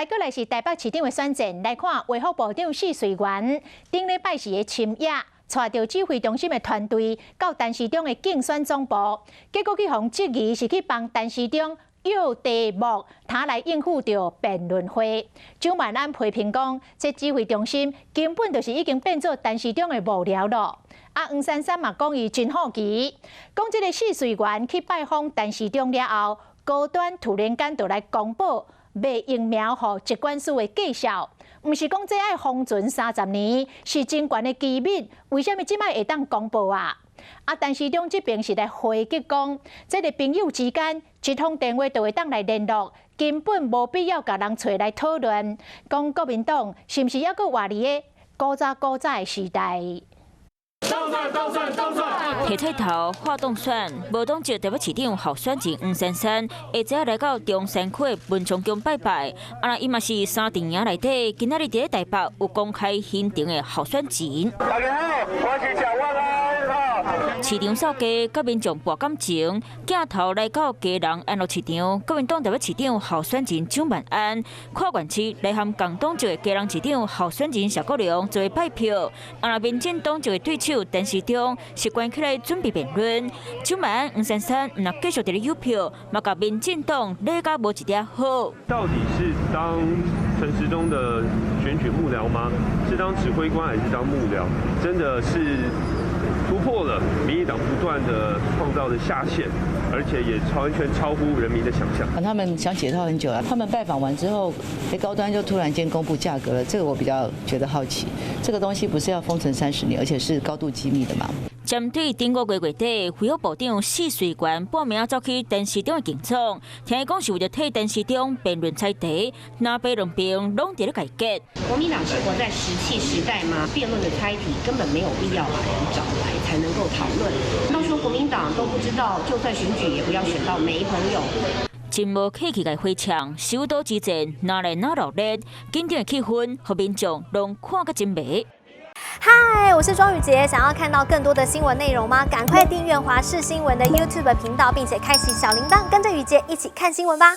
閣來是台北市長的選戰，來看衛福部長謝瑞元，頂禮拜四的深夜，帶著指揮中心的團隊到陳時中的競選總部，結果去予質疑是去幫陳時中約題目，通來應付著辯論會。蔣萬安批評講，這指揮中心根本就是已經變做陳時中的幕僚咯。啊，黃珊珊嘛講伊真好奇，講這个謝瑞元去拜訪陳時中了後，高端突然間就來公布賣疫苗予疾管署的價數，毋是講這愛封存30年，是真懸的機密，為啥物這擺會當公布啊？啊，陳時中這邊是來回擊講，這个朋友之間一通電話就會當來聯絡，根本無必要共人揣來討論。講國民黨是毋是猶閣活佇个古早古早的時代？提菜頭發動選，無黨籍台北市長候選人黃珊珊，下晝來到中山區的文昌宮拜拜。啊，伊嘛是三陣營內底，今仔日佇咧台北有公開行程的候選人。大家好，我是蔣萬安。市場掃街，佮民眾搏感情，鏡頭來到基隆安樂市場，國民黨台北市長候選人蔣萬安，跨縣市來和共黨籍的基隆市長候選人謝國樑做拜票。啊，民進黨籍的對手陳時中是關起來準備辯論。蔣萬安、黃珊珊毋若繼續佇咧誘票，嘛共民進黨禮甲無一點好。到底是當陳時中的選舉幕僚嗎？是當指揮官還是當幕僚？真的是突破了民進黨不斷的創造的下限，而且也完全超乎人民的想象。他們想解套很久了，他們拜訪完之後，高端就突然間公布價格了，這個我比較覺得好奇。這個東西不是要封存30年，而且是高度機密的嗎？針對頂個月月底，衛福部長謝瑞元報名走去陳時中的競選，聽伊講是為著替陳時中辯論猜題，藍白兩邊攏佇咧改革。國民黨是活在石器時代嗎？辯論的猜題根本沒有必要把人找來才能夠討論。到時候國民黨都不知道，就算選舉也不要選到沒朋友。真無客氣共回嗆，首都之戰哪來哪落熱，緊張的氣氛，予民眾攏看甲真迷。嗨，我是莊宇傑，想要看到更多的新聞內容嗎？趕快訂閱華視新聞的 YouTube 頻道，並且開啟小鈴鐺，跟着宇傑一起看新聞吧。